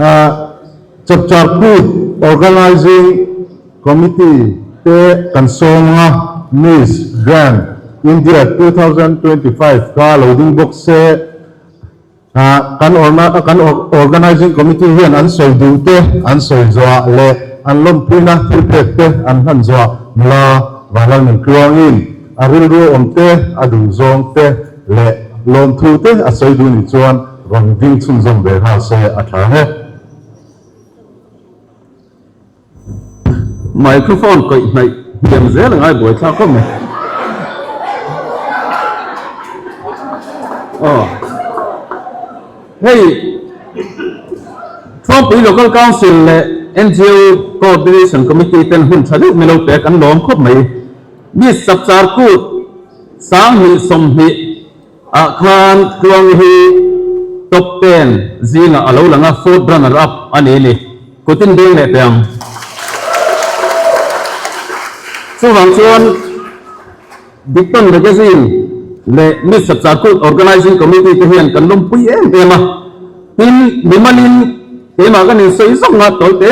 Chapchar Kut Organising Committee te kan sawm anga Miss Grand India 2025 kha lo ding bawk se. Kan kan Organising Committee hian an sawi duh te an sawi zuah leh an lawmpuina thil pek te an hlan zuah nula Vanlal min tluangin a rilru awm te, a duh zawng te leh lawmthu te a sawi duh nih chuan rawn ding chhunzawm ve nghal se a tha ang e. Microphone kawih hnaih hniam zel a ngai buaithlak khawp mai. Aw. Hei Thuampui Local Council leh NGO Coordination Committee ten hun tha deuh milo pek an lawm khawp mai. Miss Chapchar Kut 2020 ah khan Tluangi hi top ten zingah a lo lang a, fourth runner up a ni ni. Kutin deng leh teh ang. Chuvang chuan Dikton Magazine leh Miss Chapchar Kut Organising Committee te hian kan lawmpui em em a. Tin, mimalin keimah kan insawi zawng a tawi te.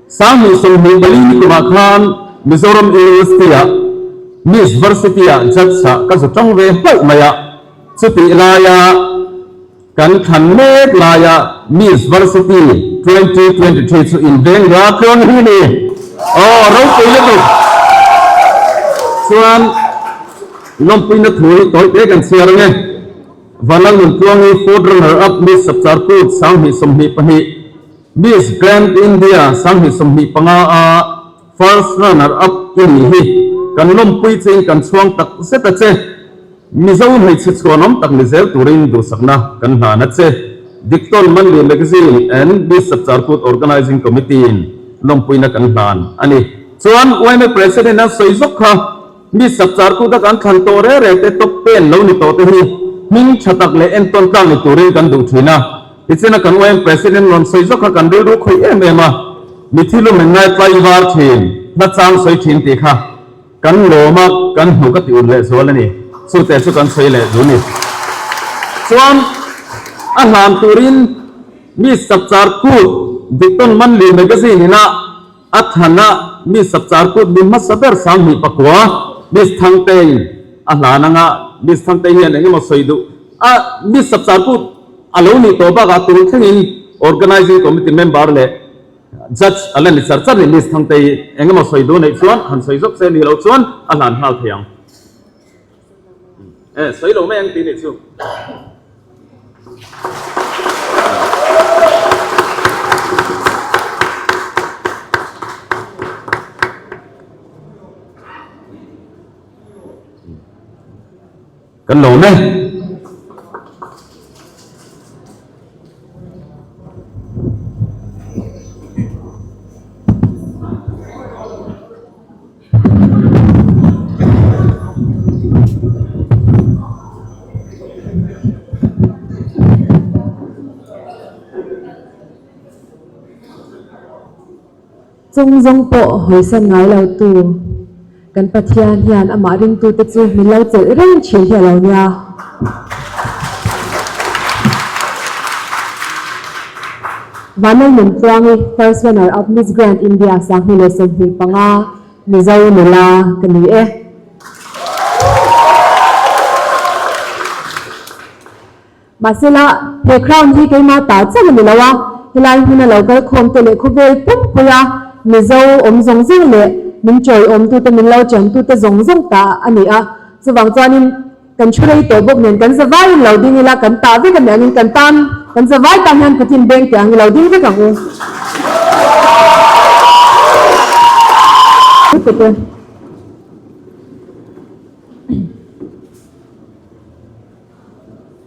2024 ni kumah khan Mizoram University-ah Miss Varsity-ah judge-ah ka zu tang ve hlauh mai a, chutih laia kan thlan mek laia Miss Varsity 2023 chu inveng ra tluang hi ni. Aw, ropui lutuk! Chuan lawmpuina thu hi tawi te kan chhiar ang e. Vanlal Nuntluangi fourth runner-up Miss Chapchar Kut 2022. Miss Grand India 2025 a first runner up i nih hi kan lawmpui chein kan chhuang tak zet a che. Mizo hmeichhe chhuanawm tak ni zel turin duhsakna kan hlan a che. Diktawn Monthly Magazine and Miss Chapchar Kut Organising Committee in lawmpuina kan hlan a ni. Chuan yma President a sawi zawk kha Miss Chapchar Kut a kan thlan tawh re re te top ten lo ni tawh te hi hming tha tak leh entawn tlang ni turin kan duh thin a. Tichuan kan YM President rawn sawi zawk kha kan rilru khawih em em a, mithi lu min ngaitlai var thin, hla chang sawi thin tih kha kan lawm a, kan hnu ka ti un leh zual a ni. Chute chu kan sawi leh duh ni. Chuan a hlan turin Miss Chapchar Kut Diktawn Manli Magazine ina a thlan a Miss Chapchar Kut mi hmasa ber 2009 Miss Thangtein a hlan anga Miss Thangtei hian engemaw sawi duh a Miss Chapchar Kut A lo nih tawh bakah tun thlengin Organising Committee member leh Judge a la ni char char ni Miss Thangtei eng emaw sawi duh neih chuan han sawi zawk se ni lo chuan a hlan nghal thei ang. E, sawi lo mai ang tih nih chu. Kan lawm e. Chung zawng pawh hawisan ngai lo tu kan Pathian hian amah ringtute chu min lo chelh reng thin hi a lo nia. Vanlal Nuntluangi, First Runner Up Miss Grand India 2025, Mizo nula ka ni e. Mahsela, he crown hi keimah ta chauh a ni lo a, helai hmuna lo kal khawm te leh khawvel pumpuia Mizo awm zawng zawng leh min chawiawmtute, min lo chantute zawng zawng ta a ni a. Chuvang chuanin kan thu rei tawh bawk nen kan zavaiin lo ding ila, kan ta vek a ni angin kan tan, kan zavai tan hian kuthin beng teh ang i lo ding vek ang u.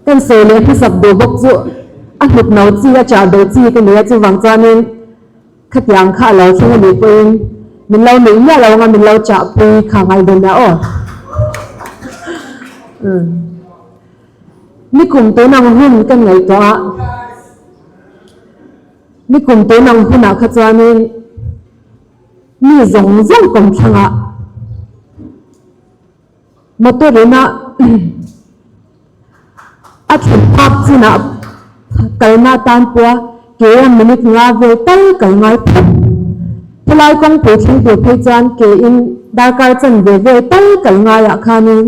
Kan sawi leh hmasak duh bawk chu a hnuk no chi a chah do chi ka ni a, chuvang chuanin khatiang kha a lo thleng a nih pawhin min lo nuih miah lo anga min lo chah pui kha ngai dawn nia aw. Nikum tun ang hun kan ngaihtuah a, nikum tun ang hunah kha chuanin mi zawng zawng kawmthlangah Motor ina a thlen phak chinah kalna tan pawha Ke a minute nga vel tal kal ngai phawt. Helai kawngpui thleng tur phei chuan ke in darkar chanve vel tal kal ngaiah khanin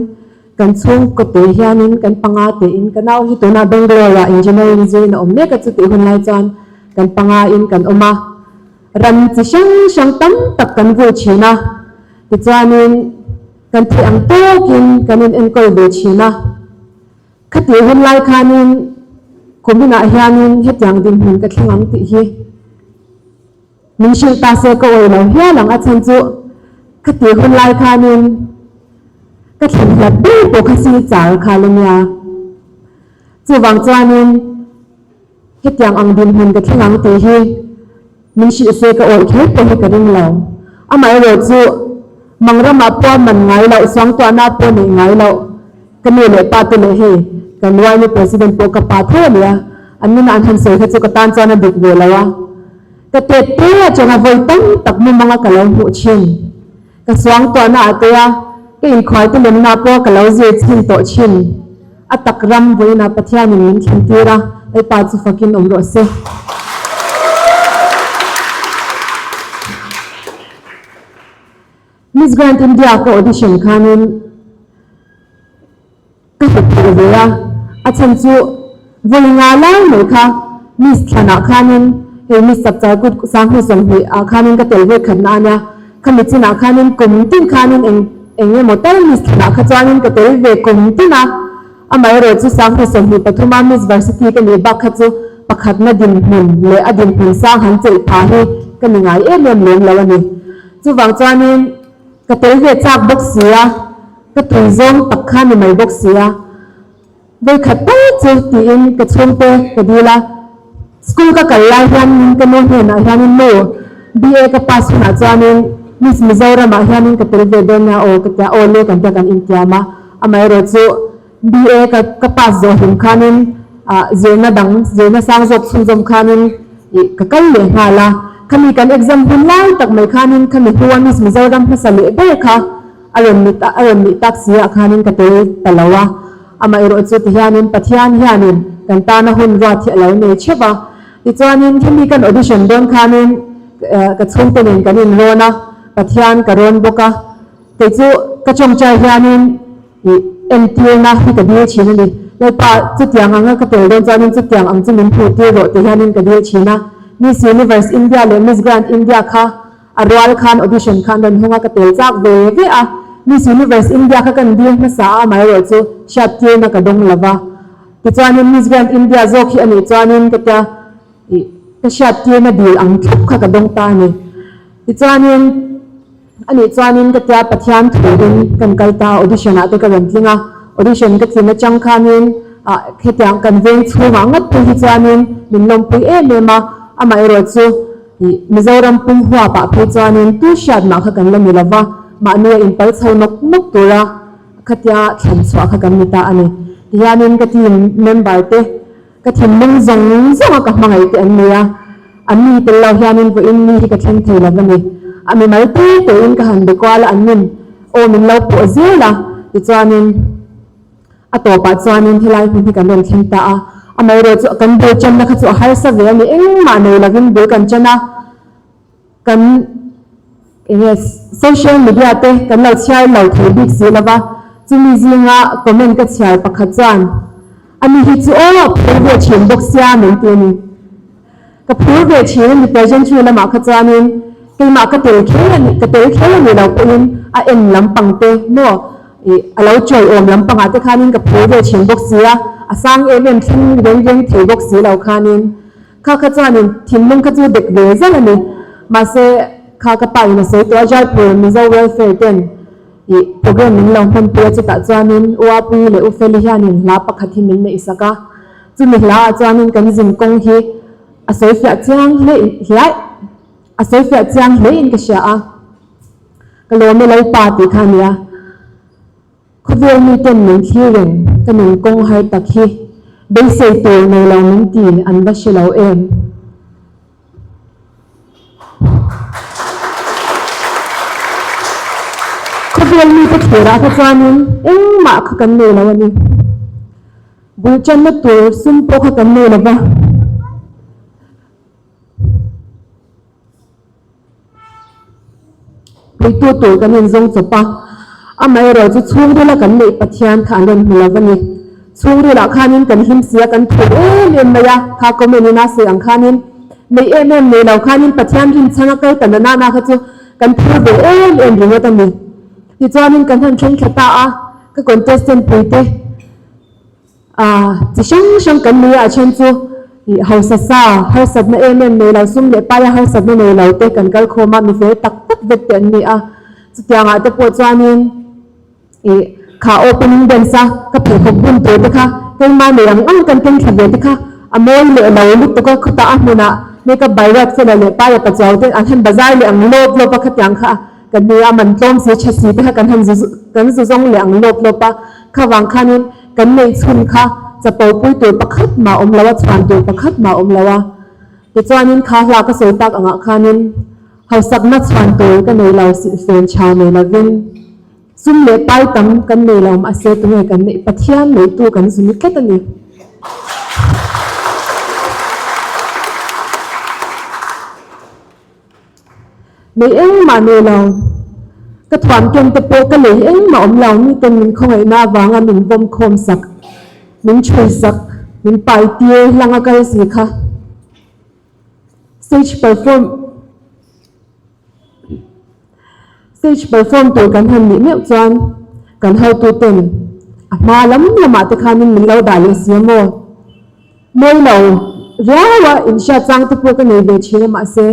kan chhungkaw te hianin kan panga tein ka nau hi tunah Bangalore ah engineering zirin a awm mek a chutih hun lai chuan kan panga in kan awm a. Ram chi hrang hrang tam tak kan vui thin a, tichuanin kan theih ang tawkin kan in enkawl ve thin a. Khatih hun lai khanin kuminah hianin hetiang dinhmun ka thleng ang tih hi min hrilh ta se ka awih lo hial ang a chhan chu khatih hun lai khanin ka thlen hlat ber pawh kha si char kha la nia. Chuvang chuanin hetiang ang dinhmun ka thleng ang tih hi min hrilh se ka awih kher pawh hi ka ring lo. Amaherawh chu Mangramah pawh a man ngai loh, suangtuahna pawh neih ngai loh. Ka nu leh pa te leh hei kan YMA President pawh ka pa tho a nia, an nunah an han sawi kha chu ka tan chuan a dik ve lo a. Ka tet te atanga vawi tam tak mumanga ka lo hmuh thin. Ka suangtuahna ah te a, ka inkhuai te lemna pawh ka lo zir chhin tawh thin. A tak ram vawiinah Pathianin min thlen tir a, Lalpa chu fakin awm rawh se. Miss Grand India ka audition khanin ka hmu phur ve a, a chhan chu vawi nga lai mai kha Miss thlanah khanin hei Miss Chapchar kut Sanghni 20 ah khanin ka tel ve khatna a nia, khami chinah khanin kum tin khanin eng eng emaw tal Miss thlanah kha chuanin ka tel ve kum tin a, amaherawh chu Sanghni 23 a Miss Varsity ka nih bak kha chu pakhatna dinhmun leh a dinhmun sang han chelh pha hi ka ni ngai em em lem lo a ni. Chuvang chuanin ka tel ve chak bawk si a, ka tui zawng tak kha ni mai bawk si a, vawikhat tal chu tiin ka chhungte ka dil a, school ka kal lai hianin ka nu hnenah hianin nu BA ka pass hunah chuanin Miss Mizoramah hianin ka tel ve dawn nia aw ka tia, aw le kan tia kan intiam a, amaherawh chu BA ka ka pass zawh hlim khanin ah zirna dang zirna sang zawk chhunzawm khanin ih ka kal leh nghal a, khami kan exam hun lai tak mai khanin khami hnua Miss Mizoram hmasa leh ber kha a rawn ni a rawn nih tak si ah khanin ka tel ta lo a, amaherawh chu tihianin Pathian hianin kan tana hun ruat hi a lo nei theuh a, tichuanin hemi kan audition dawn khanin ka chhungte nen kan inrawn a, Pathian ka rawn bawk a, kei chu ka tawngtai hianin. Ih, entirna hi ka dil thin a ni. Lalpa, chutiang anga ka tel dawn chuanin chutiang ang chu min hmuh tir rawh tih hianin ka dil thin a. Miss Universe India leh Miss Grand India kha a rual khan audition khan rawn hawng a, ka tel chak ve ve a. Miss Universe India kha kan dil hmasa a, amaherawh chu hriattirna ka dawng lo va. Tichuanin Miss Grand India zawk hi a nih chuanin ka tia, ih, ka hriattirna dil ang thlap kha ka dawng ta a ni. Tichuanin. A nih chuanin ka tia Pathian thuin kan kal ta a, audition ah te ka rawn tling a, audition ka tlin atang khanin ah hetiang kan veng chhungah ngawt phei hi chuanin min lawmpui em em a, amaherawh chu ih Mizoram pum huap ah phei chuanin tu hriat mah kha kan la ni lova, mahni a inpal chho nawk nawk tura khatia thlan chhuah kha kan ni ta a ni. Tihianin ka team member te Ka thinlung zawng zawnga ka hmangaih te an ni a, an ni tel lo hianin vawiin mi hi ka thleng thei lo a ni. A mimal te tein ka han be kual a, an nin aw min lo pawh zel a, tichuanin a tawpah chuanin helai hmun hi kan rawn thleng ta a. Amaherawh chu kan bul channa kha chu a harsa ve a ni, engmah nei lovin bul kan chan a, kan enge social media te kan lo chhiar lo thei bik si lova, chumi zinga comment ka chhiar pakhat chuan ani hi chu aw a phur ve thin bawk sia min ti a ni. Ka phur ve thin a ni pageantry lamah kha chuanin keimah ka tel kher a ni ka tel kher a ni lo pawhin a en lampang te maw ih a lo chawiawm lampangah te khanin ka phur ve thin bawk sia, a sang em em thleng reng reng thei bawk si lo khanin. Kha kha chuanin thinlung kha chu dek ve zel a ni. Mahse, kha ka pa in a sawi tawh a, Jaipur Mizo Welfare ten ih program min lo hmanpui a, chutah chuanin U Apuii leh U Feli hianin hla pakhat hi min neih sak a. Chumi hla ah chuanin kan zin kawng hi a sawi fiah chiang hle in a sawi fiah chiang hle in ka hria a. Ka lawm e Lalpa tih kha a nia. Khawvel miten min thlir reng ka nun kawng har tak hi beisei tur nei lo min ti an va hre lo em. Khawvel mite thlirah kha chuanin engmah kha kan nei lo a ni. Bul channa tur sum pawh kha kan nei lo va. Puitu tur kan inzawng chawp a, amaherawh chu chhungrila kan neih Pathian kha an rawn hmu lo a ni. Chhungrilah khanin kan hlim si a, kan phur em em mai a, kha comment in a sawi ang khanin nei em em nei lo khanin Pathian rinchhan a kal ta na nana kha chu kan phur ve em em ringawt a ni. Tichuanin kan han thleng thla ta a, ka contestant puite ah chi hrang hrang kan nei a, a then chu ih hausa sa, harsatna em em nei lo, sum leh paia harsatna nei lo te kan kal khawm a, mi fel tak tak vek te an ni a, chutiangah te pawh chuanin. Ih, kha opening dance a ka pheikhawk bun tur te kha keimah nei ang ang kan keng thla ve te kha a mawi leh lo lutuk a, khawtah a hmunah makeup by Ruat Fela leh Paia Pachuau te an han bazar leh ang lawp lawp a khatiang kha kan nei a, man tlawm si tha si te kha kan han zu kan zu zawng leh ang lawp lawp a, kha vang khanin kan neih chhun kha chapo pui tur pakhat mah awm lo a, chhuan tur pakhat mah awm lo a, tichuanin kha hla ka sawi tak angah khanin hausakna chhuan tur ka nei lo silhfen tha nei lovin. Sum leh pai tam kan nei lo mahse tunge kan neih Pathian neitu kan zumi tlat a ni. Nei engmah nei lo, ka thuam ken te pawh ka lei engmah awm lo, miten min khawngaihna avanga min vawm khawm sak, min chhui sak, min pai tir hlang a kal si kha. Stage perform. Stage perform tur kan han nih meuh chuan kan hotuten a hma lam lamah te khanin min lo dah leh si a maw? Mawi lo riau a inhriat chang te pawh ka nei ve thin a mahse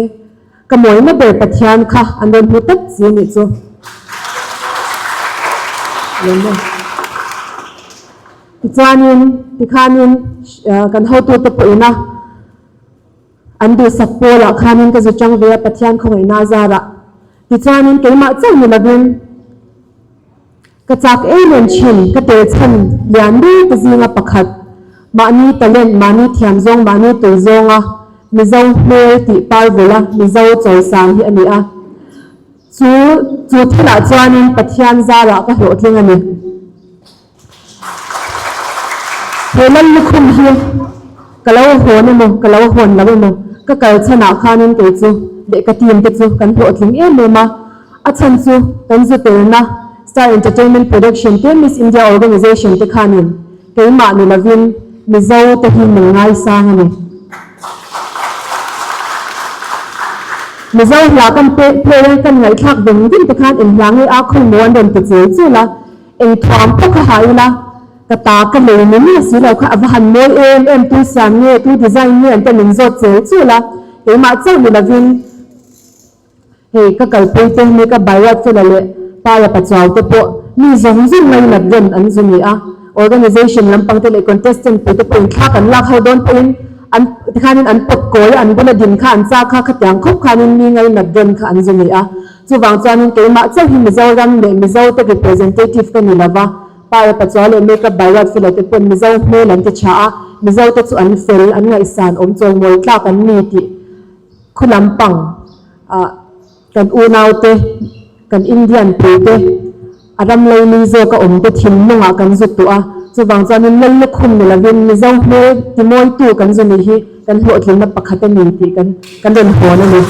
ka mawina ber Pathian kha an rawn hmu tlat si a nih chu. Tichuanin tikhanin kan hotute pawhin a. An duhsak pawlah khanin ka zu chang ve a Pathian khawngaihna a zarah. Tichuanin keimah chauh ni lovin ka chak em em thin, ka tel chhan lian ber te zinga pakhat, mahni talent, mahni thiam zawng, mahni tui zawnga Mizo hmel tih par vula Mizo chawisan hi a ni a. Chu chu thilah chuanin Pathian zarah ka hlawhtling a ni. He lal lukhum hi ka lo hawn emaw ka lo hawn lo emaw ka kal chhanah khanin kei chu leh ka team te chu kan hlawhtling em em a, a chhan chu kan zu telna Star Entertainment Production te Miss India Organisation te khanin keimah ni lovin Mizo te hi min ngaisang a ni. Mizo hla kan play a kan ngaihthlak veng veng te khan eng hla nge a khawi maw an rawn ti chel chel a. Eng thuam pawh kha ha ila, ka ta ka lei ni miah si lo kha a va han mawi em em, tu siam nge, tu design nge an te min zawt chel chul a, keimah chauh ni lovin hei ka kalpui te makeup by Ruatfela leh Para Pachuau te pawh mi zawng zawng ngainat rem an zu ni a, organization lampang te leh contestant pui te pawhin thla kan lak ho dawn pawhin an tikhanin an pawt kawi a, an bula din kha an chak kha khatiang khawp khanin mi ngainat rem kha an zu ni a. Chuvang chuanin keimah chauh hi Mizoram leh Mizote representative ka ni lova, Para Pachuau leh Makeup by Ruatfela te pawn Mizo hmel an ti tha a, Mizote chu an fel, an ngaihsan awm chawimawi tlak an ni tih khaw lampang ah kan unaute, kan Indian puite, a ram leili zawka awmte thinlungah kan zut tawh a, chuvang chuanin lal lukhum ni lovin Mizo hmel timawitu kan zu nih hi kan hlawhtlinna pakhat a ni tih kan kan rawn hawn a ni.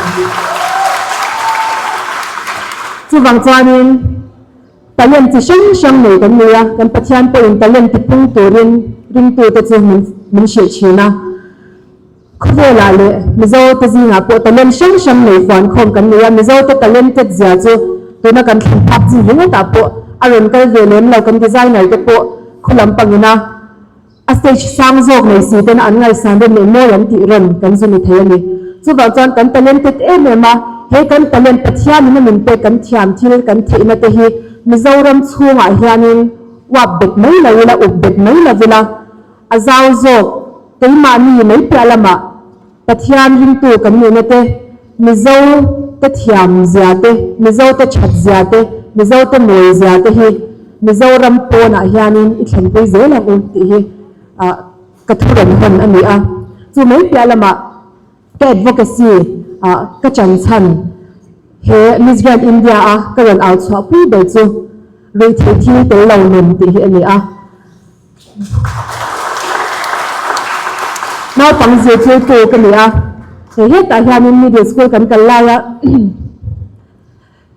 Chuvang chuanin talent chi hrang hrang nei kan nei a, kan Pathian pawhin talent tipung turin ringtute chu min min hrilh thin a. Khawvelah leh Mizote zingah pawh talent hrang hrang nei fuan khawm kan nei a, Mizote talented zia chu tuna kan thlen phak chi ringawtah pawh a rawn kal ve lem lo, kan designer te pawh khaw lam pangina a stage sang zawk nei si tena an ngaihsan rawn leh mawi an tih rawn kan zu ni thei a ni. Chuvang chuan kan talented em em a, he kan talent Pathianin a min pek kan thiam thil kan theihna te hi Mizoram chhungah hianin uap bet mai lo ila, up bet mai lo ila, A zau zawk, keimahni mai piah lamah Pathian ringtu kan nihna te, Mizo te thiam zia te, Mizo te that zia te, Mizo te mawi zia te hi Mizoram pawnah hianin i thlenpui zel ang u tih hi ka thu rawn hawn a ni a. Chu mai piah lamah ka advocacy ah ka chan chhan he Miss Grand India a ka rawn au chhuah pui ber chu ruihtheih thil tel lo nun tih hi a ni a. Naupang zirtirtu ka ni a, hei hetah hianin middle school kan kal lai a.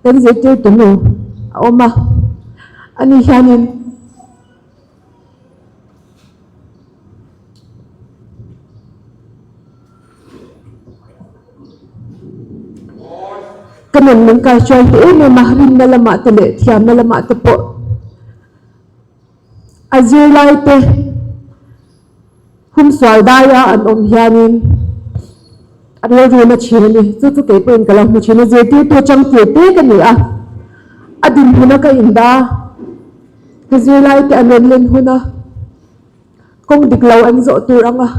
Kan zirtirtu nu a awm a, ani hianin Ka nun min kaihruai hle em em a, rinna lamah te leh thiamna lamah te pawh a zirlai te humsual daia an awm hianin a rilru na thin a ni. Chu chu kei pawhin ka lo hmu thin a, zirtirtu chang tir te ka ni a, a dinhmuna ka indah a, ka zirlai te an rawn len hun a, kawng dik lo an zawh tur ang a.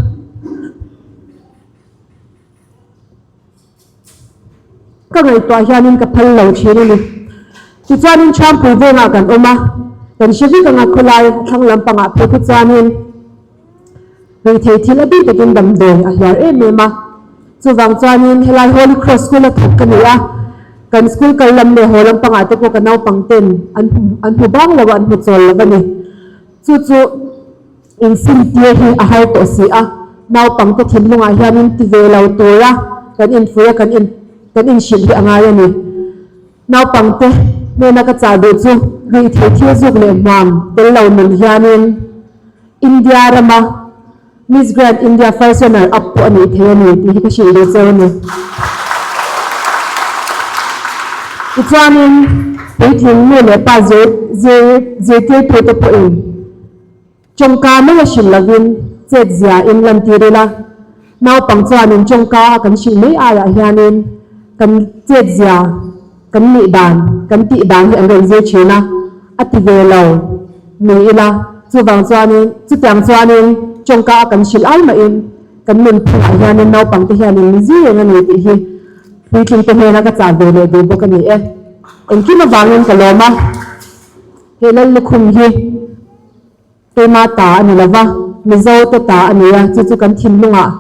Ka ngaihtuah hianin ka phal lo thin a ni. Tichuanin Chhuangpui vengah kan awm a, kan hre vek anga khawlai thlang lampangah phei khu chuanin ruihthei thil a bik takin damdawi a hliar em em a. Chuvang chuanin helai Holy Cross School a thawk ka ni a, kan school kal lam leh haw lampangah te pawh ka naupang ten an an hmu bang lo a, an hmu chawl lo a ni. Chu chu. Insimtir hi a har tawh si a, naupangte thinlungah hianin ti ve lo tura kan infuih a, kan in kan inhrilh hi a ngai a ni. Naupangte hnena ka chah duh chu rih thei thil zuk leh hmuam tel lo nun hianin India rama Miss Grand India first runner up pawh a nih thei a ni tih hi ka hrilh duh cheu a ni. Tichuanin puitling nu leh pa zir zir zirtirtute pawhin Tawngka mai a hrilh lovin chet zia in lantir ila, naupang chuanin tawngka a kan hrilh mai aiah hianin kan chet zia, kan nih dan, kan tih dan hi an rawn zir thin a, a ti ve lo ni ila, chuvang chuanin chutiang chuanin tawngka a kan hrilh ai mahin kan nunphungah hianin naupangte hianin mi zir reng a ni tih hi puitlingte hnena ka chah ve leh duh bawk a ni e. Engkim avangin ka lawm a. He Lallukhum hi keimah ta a ni lova, Mizo te ta a ni a, chu chu kan thinlungah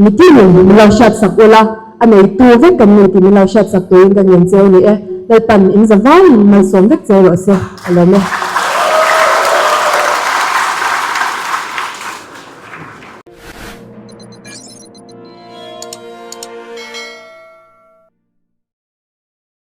mitinin min lo hriatsak ula, a neitu vek kan ni tih min lo hriatsak turin ka ngen cheu ni e. Lalpan in za vangin malsawm vek che rawh se, a lawm e.